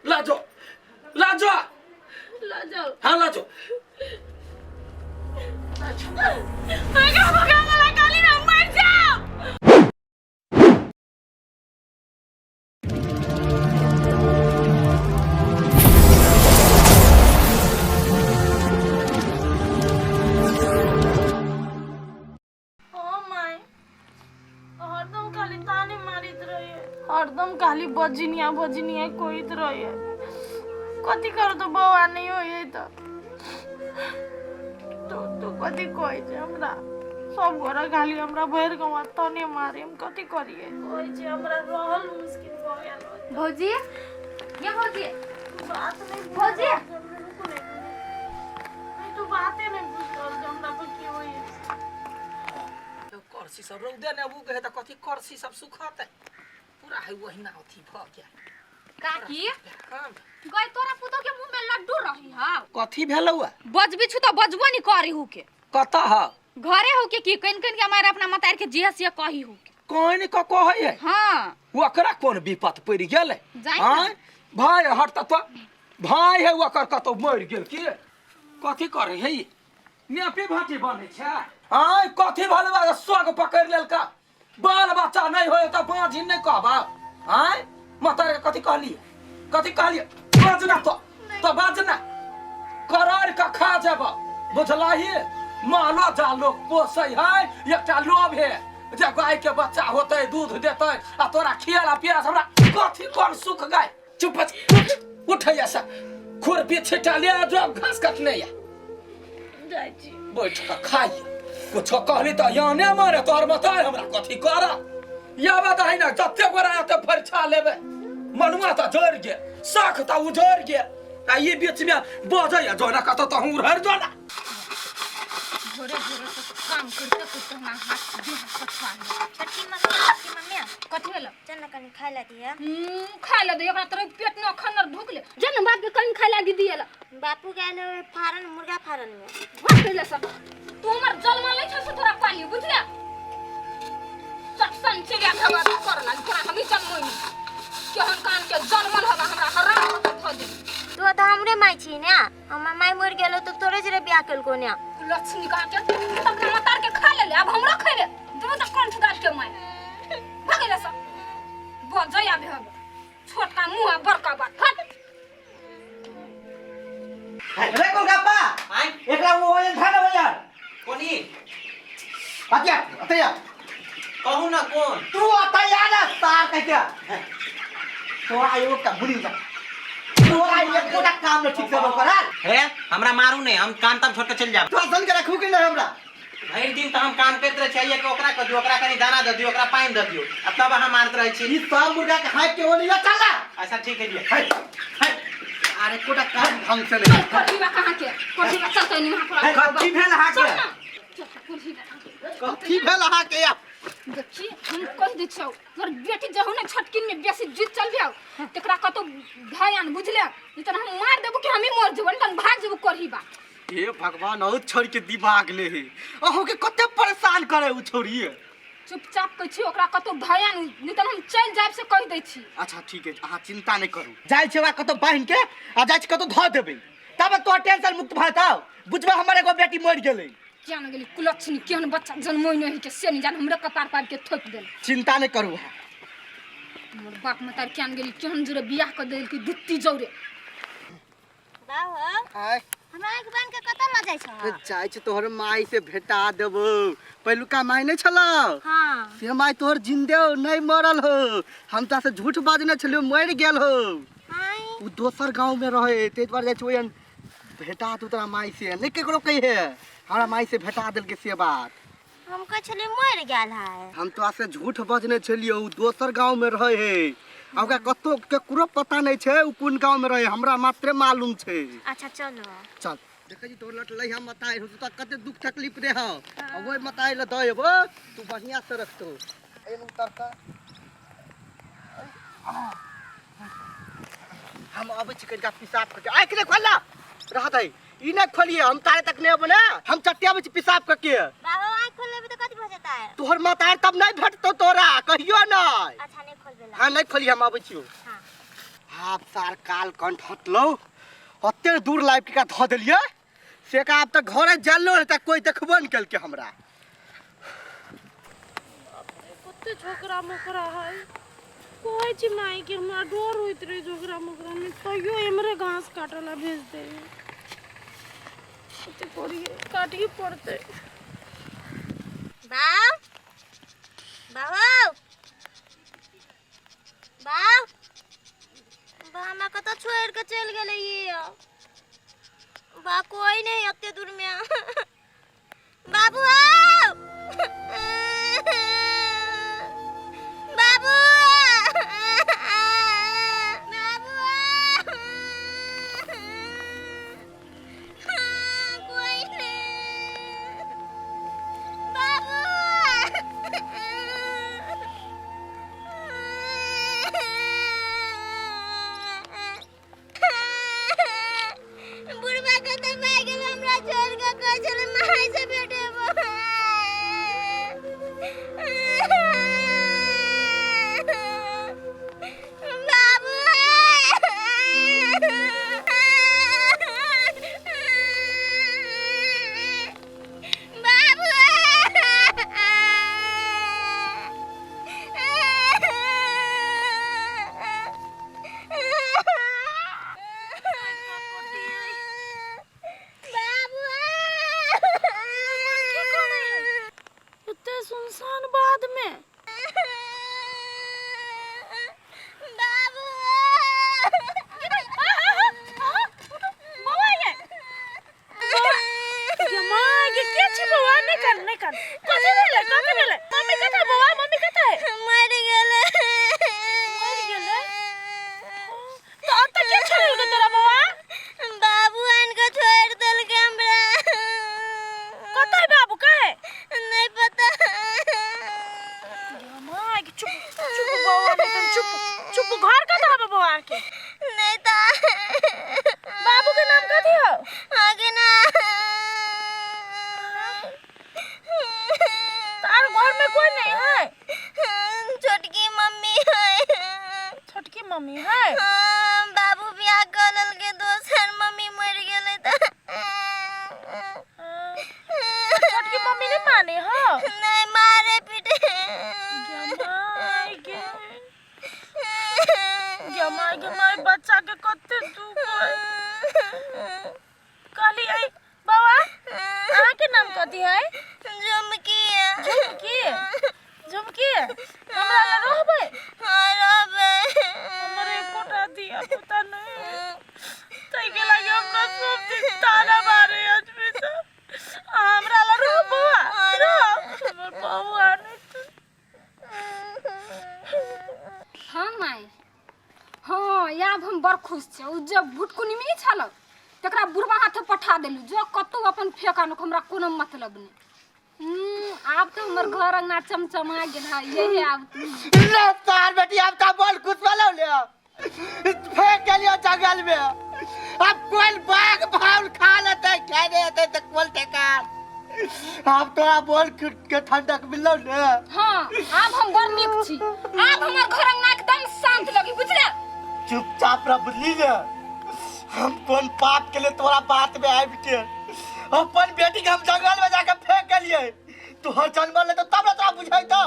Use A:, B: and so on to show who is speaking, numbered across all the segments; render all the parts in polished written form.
A: लाजो लाजो
B: लाजो
A: हाँ लाजो
B: भगा भगा वाला काली हम मर जाओ। ओ my, हरदम खाली ताने मारित रहे, हरदम खाली बजनिया बजनिया कहत रहे। कथी करू तो बौआ नहीं होइए तो तो तू कथी कहै छै हमरा? सब गोरा खाली हमरा भरि गाँव ताने मारे, हम कथी करिए? कहै छै हमरा रहल मुश्किल भऽ गेल।
C: भौजी, ये भौजी,
B: बात नहीं।
C: भौजी।
B: रुकू नहीं, नहीं तो बाते नहीं बुझ रहल छै हमरा पर की होइए।
A: करसी सब रौदे ने उगे है तऽ कथी करसी सब सुखतै? पूरा है ओहिना अथी भऽ गेल।
C: काकी।
A: हाँ।
C: गई तोरा पुतो के मुंह में लड्डू रही हा।
A: कथी भेलौ?
C: बजबी छु तो बजबो नहीं करी हु के।
A: कतऽ ह?
C: घरे हो के की कन कन के हमारे अपना मतार के जिया सिया कही हो के।
A: कोन क कहै है?
C: हाँ।
A: ओकरा कोन विपत पड़ि गेलै?
C: जाइ ना।
A: आँय भाय, हट तऽ भाय है ओकर, कतौ मरि गेल की? कथी करै है ई? नेपी भाटी बनै छै? आँय, कथी भेल? सोग पकड़ि लेलका। बाल बच्चा नहि होय तऽ बाँझिन नहि कहबा? आँय, मतार के कथी कहलियै? कथी कहलियै? बाज ना तो तो बाज ना, करड़ के खा जेब, बुझलही? मालो जा लोक पोसै है, एकटा लोभ है जे गाय के बच्चा होतै, दूध देतै आ तोरा खियाला पियाला से हमरा कथी कोन सुख? गाय चुप उठ, उठैया से खुरपी छिटा ले जो घास कटने या।
B: जाइ छी।
A: बैठ कऽ खाइ। कुछो कहली तऽ याने मारे तोहर मतार हमरा कथी कर या बात है ना? जते गोरा एते फरिछा लेबै, मनुआ तऽ जरि गेल, शख तऽ उजरि गेल आ ई बीच में बजैया जोना कतौ तहूँ उड़हर जोना।
C: भोरे भोरे से काम करते करते हमरा हाथ देह हाथ कछुआ गेल।
D: छोटकी मम्मी, छोटकी मम्मी।
C: कथी भेलो?
D: चल ना, कनी खाय ला दिया।
C: खाय ला दे? ओकरा तोरे पेट न खनर ढुक ले जे न बाप के कहीं खाय ला दीदी एला।
D: बापू गेल हो फारन, मुर्गा फारन में।
C: भाग कैले सब तू हमर जलमा लै छ से तोरा पाली बुझले चटसन चिड़िया खबर कर लाग तोरा। हम ही जन्मोनी केहन कान के जन्मल हवा हमरा हराम कऽ के धऽ दे।
D: तू तो हमरे माई छी ना, हमर माई मर गेलो तो तोरे जरे बियाह केलको ना।
C: लक्ष्मी कहाँ के तू तऽ अपना मतार के खा लेले, अब हमरो खैबे दुनू तऽ कंठ गाल के माय भगेले सब बजै आबे हबे छोटका मुँह आ बड़का बात हट।
E: रे गोलगप्पा।
F: आय।
E: एकरा वो ओयल था ना यार।
F: कोनी?
E: अतिया अतिया।
F: कहू ना कोन।
E: तू अतया ना सार कह के तोरा एगो का बुरी जा, तोरा एकोटा काम न ठीक से कर।
F: हे, हमरा मारू नहीं, हम काम ताम छोड़ के चल जाब।
E: तू असन के रखू कि नहीं हमरा?
F: भरि दिन तऽ हम काम करैत रहै छियै कि ओकरा कऽ दियौ, ओकरा कनि दाना दऽ दियौ, ओकरा पानि दऽ दियौ आ तब अहाँ मारैत रहै छी।
E: ई सब मुर्गा के हाँक के ओनी ला चल।
F: अच्छा ठीक है जी।
E: है है, अरे एकोटा काम ढंग से नहीं।
C: कोठीबा कहाँ के कोठीबा चलते नहीं वहाँ पर।
E: कथी भेल अहाँ
C: चल
E: के?
C: ना चल कोठीबा।
E: कथी भेल अहाँ के? या
C: देखी, हम कहि दै छियौ, तोहर बेटी जहु ने छोटकिन में बेसी जिद चल जाओ तकरा कतौ धयान बुझले, नहीं तो हम मार देबो कि हमही मर जेबो, नहीं तो हम भाग जेबो कोठीबा।
E: हे भगवान, अहू छोड़ के दिमाग ले हे, अहू के कते परेशान करे उ छोड़ी।
C: चुपचाप कहै छी ओकरा कतौ धयान, नहीं तो हम चलि जायब से कहि दै छी।
E: अच्छा ठीक है, अहाँ चिंता नहीं करू, जाइ छी ओकरा कतौ बान्हि के आ जाइ छी कतौ धऽ देबै, तब तोहर टेंशन मुक्त भऽ जेतौ। बुझबै हमर एगो बेटी मरि गेलै।
C: किया न गेली कुलक्षणी, केहन बच्चा जन्मोइ नहीं के से नहीं जान, हमरे कपार पार के थोपि देल।
E: चिंता नहीं करू अहाँ।
C: हमर बाप मतार किया न गेली, केहन जोरे बियाह कऽ देलकै दुत्ती जौरे।
D: बाबू।
E: आय।
D: हमरा आँखि बान्हि के कतऽ लऽ जाइ छह?
E: जाइ छी तोहर माय से भेटा देबो। पहिलुका माय नहीं छलौ?
D: हाँ।
E: से माय तोहर जिंदे हो, नहीं मरल हो। हम तोरा से झूठ बाजने छलियो, मरि गेल हो।
D: आँय।
E: उ दोसर गांव में रहे, ताहि दुआरे जाइ छी ओहन भेटा तू तोरा माय से। नहीं केकरो कहे, हमरा माय से भेटा देलकै से बात।
D: हम कहै छलियै मरि गेल है।
E: हम तोरा से झूठ बजने छलियो, उ दोसर गांव में रहे है आ ओकरा कतौ केकरो पता नहीं छै उ कोन गांव में रहे, हमरा मात्रे मालूम छै।
D: अच्छा चलो।
E: चल। देखै छी तोहर लटलै हम मताइ हो, तोरा कते दुख तकलीफ रे हौ, आ ओहि मताइ लए दऽ एबो, तू बढ़िया से रखतो। एहिमे उतर तऽ हम अबै छी कनिका पिसाब करके। आँखि नहि खोलला रहत है, ई नहि खोलिए, हम तारे तक नहि अबो ने, हम चट्टे अबै छी पिसाब करके।
D: बाबा, आँखि खोल लेबै तऽ कथी भऽ जेतै?
E: तोहर मतार तब नहि भेटतौ तोरा कहियो नहि।
D: अच्छा, नहि खोलबै ला।
E: हाँ, नहि खोलिए, हम अबै छियौ।
D: हाँ।
E: आब सार काल कंठ हटलौ ओते दूर लाइब के का धऽ देलियै से का आब तऽ घरे जललो रहता कोई देखबो नहि केलकै हमरा।
B: कते झगड़ा मकड़ा है, कहै छी माई के हमरा डर होइत रहे झगड़ा मकड़ा में, तैयो एमरे घास काटे ला भेज दे। कते करिए, काटिए पड़ते।
D: बाप बाबू बाप बा हमरा कतऽ छोड़ि के चलि गेलै ई। बा कोई नहीं एते दूर में। बाबू आओ, बाबू बाबू कोई नहीं बाबू। बुढ़बा के तऽ भागि गेल हमरा छोड़ि कऽ, कहै छलै माय से भेटेबो। बाबू बाबू
B: एते सुनसान बाद में
D: बाबू
B: बौआ ये ये माँ ये के छी बौआ? नहीं कर नहीं कर, कथी भेलै कथी भेलै? मम्मी कतऽ बौआ, मम्मी कतऽ है?
D: मरि गेलै।
B: मरि गेलै? तऽ एतऽ के छोड़लकै तोरा बौआ?
D: बाबू आनि कऽ छोड़ि देलकै हमरा।
B: कतऽ है बाबू? कहाँ है?
D: नहीं पता।
B: ये माँ के चुप चुप बौआ, नहीं कर, चुप चुप। घर कतऽ है बौआ के?
D: नहीं तो।
B: बाबू के नाम कथी हो?
D: आगे ना।
B: तार घर में कोई नहीं है?
D: छोटकी मम्मी है।
B: छोटकी मम्मी है?
D: हाँ, बाबू बियाह कऽ लेलकै दोसर, मम्मी मरि गेलै तऽ।
B: हाँ। छोटकी मम्मी नहीं माने हो?
D: नहीं, मारे पीटे।
B: गे माय गे, गे माय गे माय, बच्चा के कते दुख है। कहली ऐ बाबा, अहाँ के नाम कथी है?
D: झुमकी।
B: झुमकी, झुमकी, हमरा लग रहबै?
D: हाँ, रहबै।
B: हमर एकोटा धिया पुता नहीं, ताहि के लागी हमरा सब दिन ताना मारे अजमें। हमरा लग रह बौआ, रह हमर बौआ। नहीं तो
C: हाँ माय, हाँ, आब हम बड़ खुश छी। ओ जे भुटकुनी में छल तकरा बुढ़वा हाथे पठा देलू, जो कतौ अपन फेंक आनक, हमरा कोनो मतलब नहीं। आब तो हमर घर अंगना चमचमा गेल है, यही आब तू।
E: ले तार बेटी, अब तो बोल कुछ वाला ले फेंक के लियो जंगल में, अब कोई बाघ भाउल खा लेते, खेने हेतै तऽ कोल ठेकान। अब तोरा बोल के ठंडक मिललो ने?
C: हाँ, आब हम बड़ नीक छी, आब हमर घर अंगना एकदम शांत लगी, बुझले?
E: चुपचाप रह, बुझली ने? हम कोन पाप के लिए तोरा बात में आबि के अपन बेटी के हम जंगल में जाके फेंक गेलिए। तू हर जन्म ले तो तब ना तोरा बुझाइतो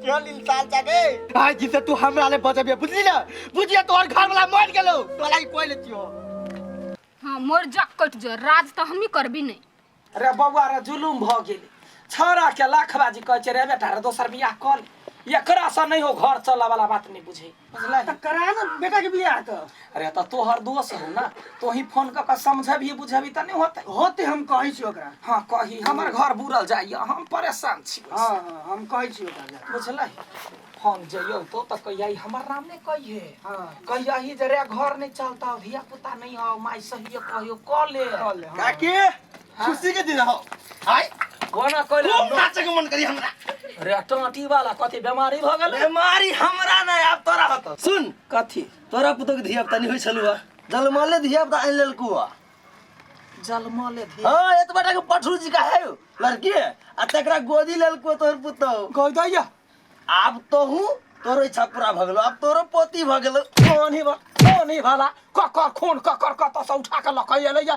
E: केहन इंसान जागे। आज जिसे तू हमरा ले बचबिए, बुझली ने? बुझिए तोहर घर वाला मर गेलो, तोरा लागी कोई लेतियो।
C: हाँ, मोर जक कट जो, राज तऽ हमही करबी नहीं।
A: अरे बौआ रे, जुलुम भऽ गेलै। छौड़ा के लाखबाजी कहै छै, रे बेटा रे, दोसर बियाह कऽ ले, एकरा से नहीं हो घर चलऽ वाला बात नहीं बुझे, बुझलै?
G: तऽ करा ने बेटा के बियाह तऽ।
A: अरे तऽ तोहर दोस्त हो ना, तोही फोन कऽ के समझबही बुझबही तऽ नहीं होतै?
G: होते, हम कहै छी ओकरा।
A: हाँ, कही, हमर घर बुरल जाइए, हम परेशान छी।
G: हाँ हाँ, हम कहै छी ओकरा जा।
A: बुझलै? हम जइयौ तो तऽ कहिया हमर नाम नहीं कहिए।
G: हाँ।
A: कहिया ही जे रे घर नहीं चलता, धिया पुता नहीं हो, माई सही कहियो कऽ ले।
G: कऽ ले, हाँ।
E: काकी, खुशी के दिन हो आइ।
A: कोना कहले?
E: खूब नाचे के मन करी हमरा।
A: रे टाँटी वाला, कथी बीमारी भऽ गेलै?
F: बीमारी हमरा नहीं, आब तोरा होतो, सुन।
A: कथी?
F: तोरा पुतोह के धिया पुता नहीं होइ छलुआ, जलमले धिया पुता आनि लेलकू।
A: जलमले धिया?
F: हाँ, एतबा टा के पठरू जी का है लड़की आ तकरा गोदी लेलकू तोहर पुतोह।
A: कह दैया।
F: आब तोहू तोरो इच्छा पूरा भऽ गेलो, आब तोरो पोती भऽ गेलो।
A: कौन ही कौन ही भला ककर खून ककर कतऽ से उठा के लऽ के एलैया।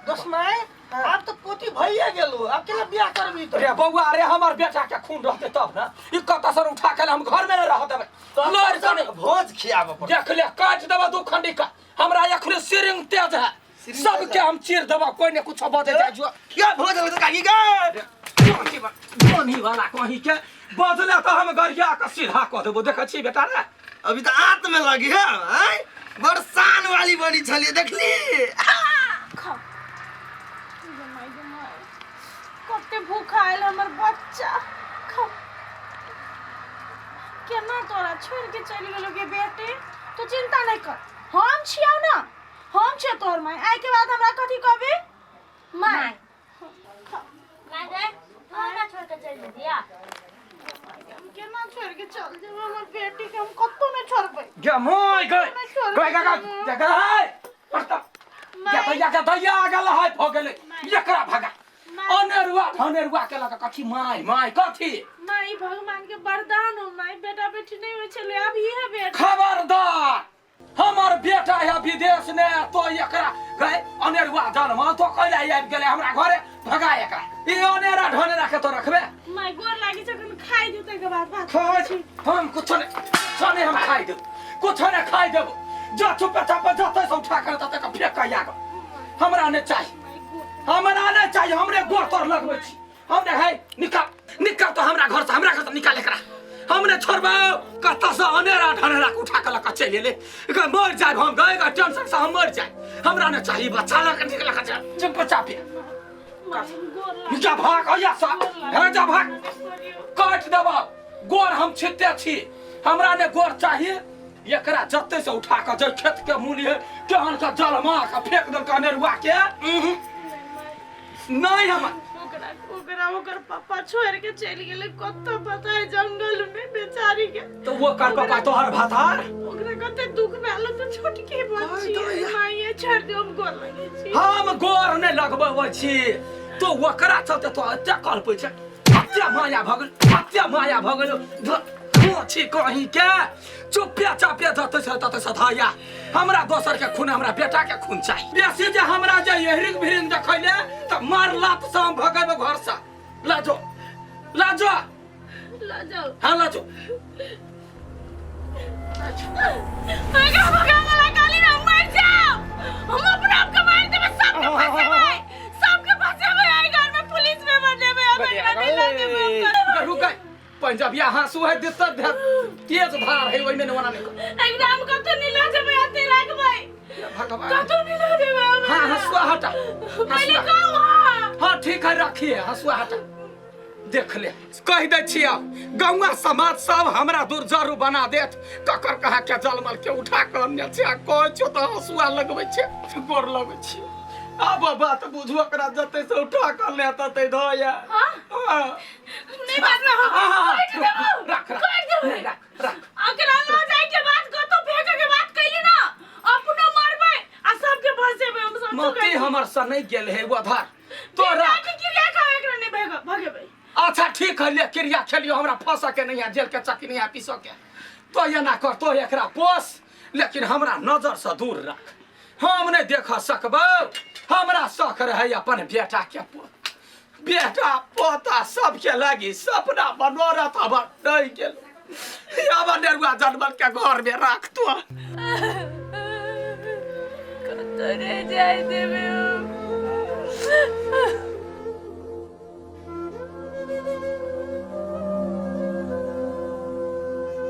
G: दोस्त माय, आब तऽ पोती भइए गेलो, आब केना बियाह करबी तो?
A: रे बौआ रे, हमर बेटा के खून रहते तब ना। ई कतऽ से उठा के हम घर में नहीं रह देबै। लड़ के नहीं।
F: भोज खियाबऽ पड़त।
A: देख ले, काटि देबऽ दू खंडी का। हमरा एखने सिरिंग तेज है, सबके हम चीर देबऽ, कोई ने कुछ बजे जाय जो।
F: क्या भोज लगतै काकी गे?
A: धोनी वाला कहीं के बदले तो हम गरिया के सीधा कऽ देबो। देखै छी बेटा रे,
F: अभी तऽ आंत में लगी है। आँय, बड़ शान वाली बनी छलियै, देखली?
B: खा गे माय, गे माय, कते भूख आयल हमर बच्चा। खा। केना तोरा छोड़ के चलि गेलो गे बेटे? तू चिंता नहीं कर, हम छियौ ना, हम छियौ तोहर माय। आइ के बाद हमरा कथी कहबी? माय।
D: माय गे, तू हमरा छोड़ के चलि जेतिया?
B: हम केना छोड़ के चल जेबै हमर बेटी के? हम कतौ नहीं छोड़बै।
A: गे my गे, गए गए गए गए पड़ता गे भैया के दैया गेल है, भऽ गेलै। एकरा भगा अनेरुआ धनेरुआ के लगा। कथी my my कथी?
B: माय, भगवान के वरदान हो माय। बेटा बेटी नहीं होइ छलै, अब ही है बेटा।
A: खबरदार, हमर बेटा है विदेश ने तो एकरा गए अनेरुआ जनमल तो कैला आबि गेलै हमरा घरे? भगा एकरा, ई अनेरा ढनेरा के तो रखबे।
B: माय, गोर लागी जखन खाइ दियौ तकर बाद बात।
A: खाइ छी हम कुछो नहीं, कुछो नहीं हम खाइ देब, कुछो नहीं खाइ देब। जा चुपे चापे जतै से उठा कर तते के फेंक के आग। हमरा नहीं चाही, हमरा नहीं चाही। हमरे गोर तोर लगबै छी हम नहीं है। निकाल, निकाल तो हमरा घर से, हमरा घर से निकाल एकरा। हमने छोड़बो? कतऽ से अनेरा ढनेरा के उठा के लऽ के चलि एलै। एकर मरि जायब हम गए, एकर टेंशन से हम मरि जायब। हमरा नहीं चाही बच्चा। लऽ के निकल के जा चुप चापे। जा भाग अइया सा हे, जा भाग, काटि देबऽ गोर। हम छिते छी, हमरा ने गोर चाही। एकरा जते से उठा के जे खेत के मूली है केहन के जलमा के फेंक देलक अनेरुआ के। उहुं। नहीं हमर
B: ओकरा ओकरा ओकर पापा छोड़ के चलि गेलै कतऽ पता है, जंगल में बेचारी के।
A: तो वो कर पापा तोहर भातार।
B: ओकरा कते दुख भेल तऽ छोटकी बच्ची माइये, छोड़ दियौ, हम गोर लगै छी।
A: हम गोर नहि लगबै छी तो ओकरा चलते तो एते कलपै छै, एते माया भऽ गेल, एते माया भऽ गेल। छी कहीं के चुपे चापे जतै से ततै से धैया। हमरा दोसर के खून, हमरा बेटा के खून चाही। बेसी जे हमरा जे एहरिंग भिरिंग देखैले तऽ मार लात से हम भगेबै घर से। लाजो, लाजो।
B: लऽ जाउ।
A: हाँ, लाजो।
B: एकरा भगावला काली ना, मर जाओ, हम अपना आप के मार देबै। सबके फंसेबै, सबके फंसेबै। एहि घर में पुलिस में बनेबै हम। एकरा नहीं लऽ जेबै हम।
A: रुक, पंजाबिया हाँसू है दिक्कत तेज धार है ओहिमे, ओना नहि कर।
B: एकरा हम कतौ नहीं लऽ जेबै, एतै राखबै।
A: भगवान,
B: कतौ नहीं लऽ जेबै हम।
A: हाँ, हंसुआ हटा।
B: पहिले
A: हंसुआ।
B: कहू हाँ।
A: हाँ ठीक है, रखिए, हंसुआ हटा। देख ले, कह दै छियै, गौआ समाज सब हमरा दूर जरू बना देत। ककर कहा के जलमल के उठा के अनने छै आ कहै छियौ तऽ हंसुआ लगबै छै। गोर लगै छियौ, आब बात बुझू। ओकरा जतै से उठा के अनने ततै धोया।
B: हाँ?
A: हाँ।
B: नहीं बात में हम
A: हाँ, हाँ,
B: काटि देबौ।
A: रख, रख।
B: काटि देबै।
A: नहीं, रख रख।
B: एकरा लऽ जाय के बाद कतौ फेंके के बात कैली ना, अपनो मरबै आ सबके फंसेबै हम सब।
A: मोती हमर से नहीं गेल है उधर तो रख।
B: के क्रिया खाओ, एकरा नहीं भगेबै।
A: अच्छा ठीक है, ले क्रिया खेलियो। हमरा फंस के नहीं है, जेल के चक्की नहीं है पीसो के। तो एना कर, तो एकरा पोस, लेकिन हमरा नजर से दूर रख। हम नहीं देख सकबो। हमरा शौक रहे अपन बेटा के बेटा पोता सबके लागी सपना मनोरथ हमर नहीं गेल। अब नेरुआ जानवर के घर में राख तो।
B: कतौ नहीं जाय देबै